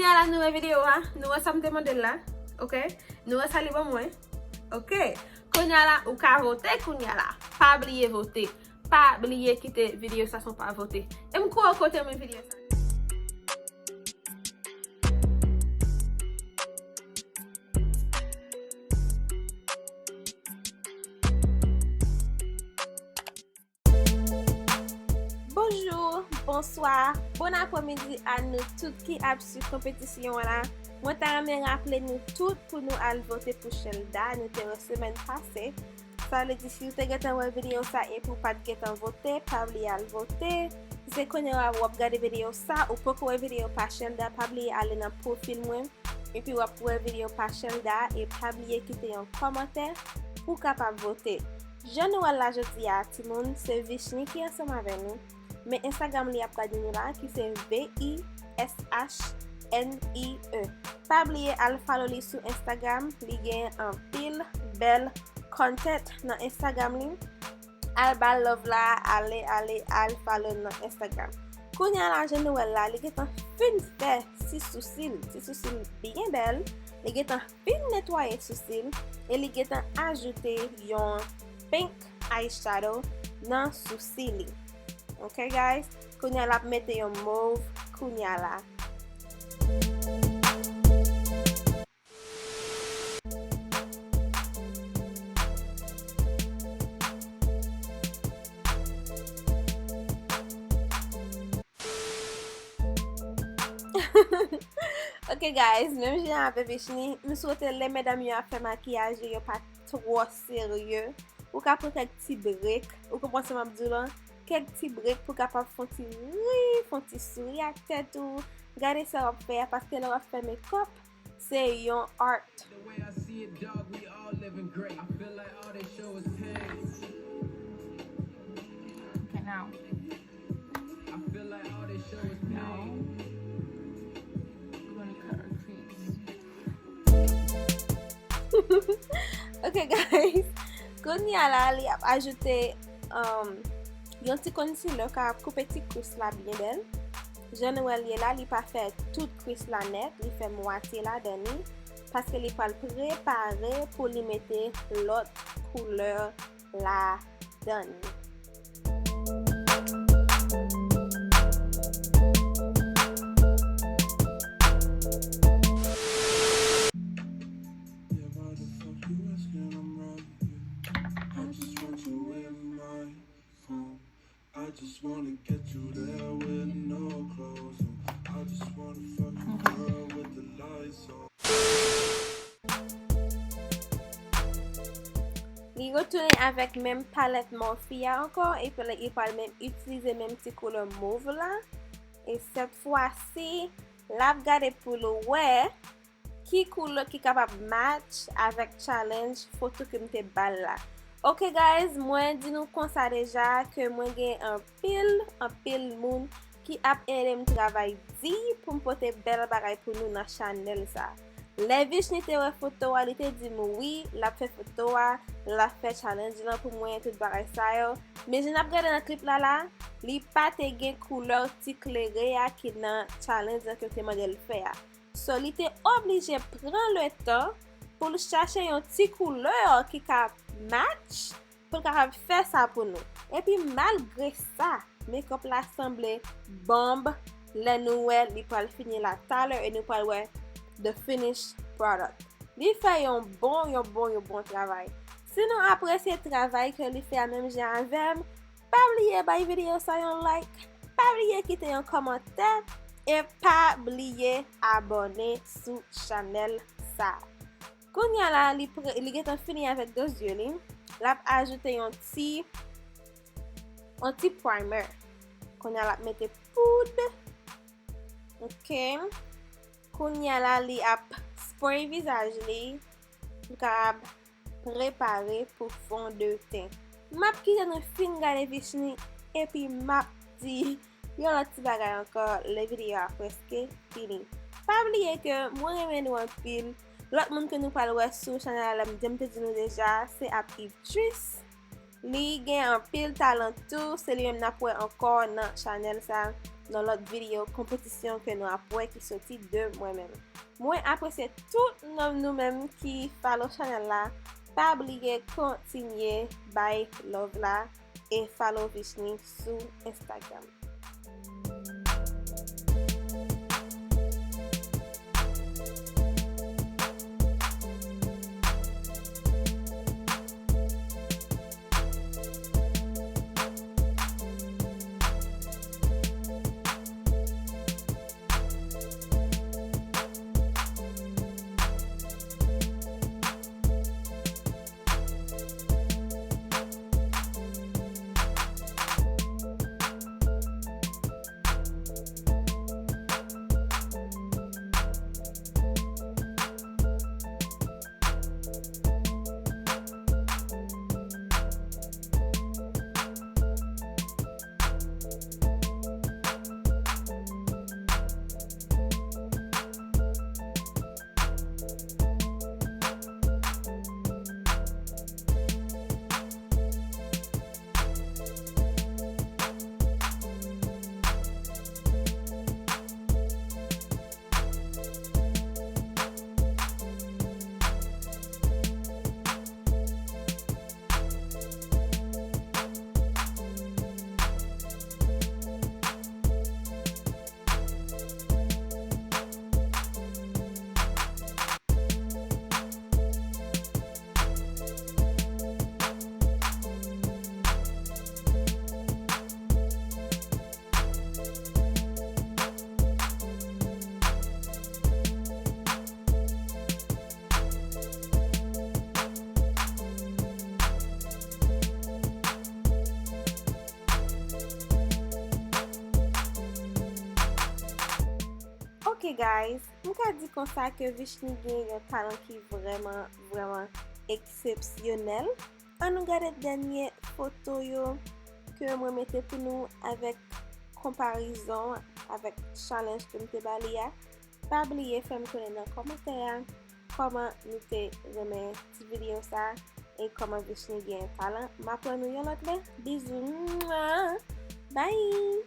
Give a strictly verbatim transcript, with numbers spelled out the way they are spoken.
Kounye a la, nou wè videyo a, nou wè sa m te mande l la, ok? Nou wè sa li ban mwen, ok? Kounye a la, ou ka vote kounye a la. Pa bliye vote. Pa bliye kite videyo sa san pa vote. E m kwè w kontan men videyo sa. Bonjou, bonswa, bon apremidi a nou tout ki ap swiv konpetisyon an la. Mwen ta renmen raple nou tout pou nou al vote pou Shelda, nou te wè semèn pase. Sa vle di, si w te gentan wè videyo sa epi w pa t gentan vote, pa bliye al vote. Si se kounye a w ap gade videyo sa, ou poko wè videyo pa Shelda, pa bliye ale nan pwofil mwen. Epi w ap wè videyo pa Shelda e pa bliye kite yon kòmantè pou w kapab vote. Jan nou wè l la jodi a, timoun, se Vishni ki ansanm avè nou. Men Instagram li ap gade nou la, ki se V I S H N I E. Pa bliye al follow li sou Instagram, li gen anpil bèl content nan Instagram li. Al ba l love la, ale, ale, al follow nan Instagram. Kounye a la, jan nou wè l la, li gentan fin fè ti sousi l, ti sousi l byen bèl. Li gentan fin netwaye sousi l e li gentan ajoute yon pink eyeshadow nan sousi li. Ok, guys? Kounye a l ap mete yon mauve kounye a la. Ok, guys, menm jan avè Vishni, m swete lè medam yo ap fè makiyaj yo, yo pa twò serye. Ou ka pran kèk ti brek, ou konprann sa m ap di w lan? Kèk ti brek pou w kapab fè yon ti ri, fè yon ti souri ak tèt ou. Gade sa w ap fè a, paske lè w ap fè makeup, se yon art. The way I see it, dog, we all living great. I feel like all they show is pain. Okay, now. I feel like all they show is pain. We're gonna cut our crease. Ok, guys. Kounye a la, li ap ajoute, um, yon ti concealer ka koupe ti crease la byen bèl. Jan nou wè l ye la, li pa fè tout crease la nèt, li fè mwatye ladan li, paske li pral prepare pou li mete lòt koulè ladan li. I just wanna get you there with no clothes on. I just wanna fuck you, girl, with the lights on. Li retounen avèk menm palèt Morphe a ankò, epi li pral menm itilize menm ti koulè mauve la. E sèt fwa si, l ap gade pou l wè ki koulè ki kapab match avèk challenge foto ke m te ba l la. Ok, guys, mwen di nou konsa deja ke mwen gen anpil, anpil moun ki ap ede m travay di pou m pote bèl bagay pou nou nan chanèl sa. Lè Vishni te wè foto a, li te di m wi, l ap fè foto a, l ap fè challenge lan pou mwen, tout bagay sa yo. Men jan n ap gade nan clip la la, li pa te gen koulè ti klere a ki nan challenge lan ke yo te mande l fè a. So, li te oblije pran letan pou l chache yon ti koulè ki ka match, pou l kapab fè sa pou nou. Epi, malgre sa, makeup la sanble bomb lè nou wè li pral fini la talè e nou pral wè the finished product. Li fè yon bon, yon bon, yon bon travay. Si nou apresye travay ke li fè a menm jan avè m, pa bliye bay videyo sa yon like, pa bliye kite yon kòmantè, e pa bliye abòne sou chanèl sa. Kounye a la, li pre-, li gentan fini avèk do zye li. L ap ajoute yon ti, yon ti primer. Kounye a, l ap mete poud. Ok. Kounye a la, li ap spray vizaj li pou l kapab prepare pou fondeten. M ap kite nou fin gade Vishni, epi m ap di yon lòt ti bagay ankò lè videyo a prèske fini. Pa bliye ke mwen renmen nou anpil. Lòt moun ke nou pral wè sou chanèl la, jan m te di nou deja, se ap Yves Tris. Li gen anpil talan tou, se li menm n ap wè ankò nan chanèl sa. nan lòt videyo konpetisyon ke nou ap wè ki soti de mwen menm. Mwen apresye tout nou menm ki follow chanèl la. Pa bliye kontinye bay love la e follow Vishni sou Instagram. Ok guys, m ka di konsa ke Vishni gen yon talan ki vrèman, vrèman eksepsyonèl. Ann nou gade dènye foto yo ke mwen mete pou nou avèk konparizon avèk challenge ke m te ba li a. Pa bliye fè m konnen nan kòmantè a kòman nou te renmen ti videyo sa e kòman Vishni gen talan. M ap wè nou yon lòt lè. Bizou. Bye!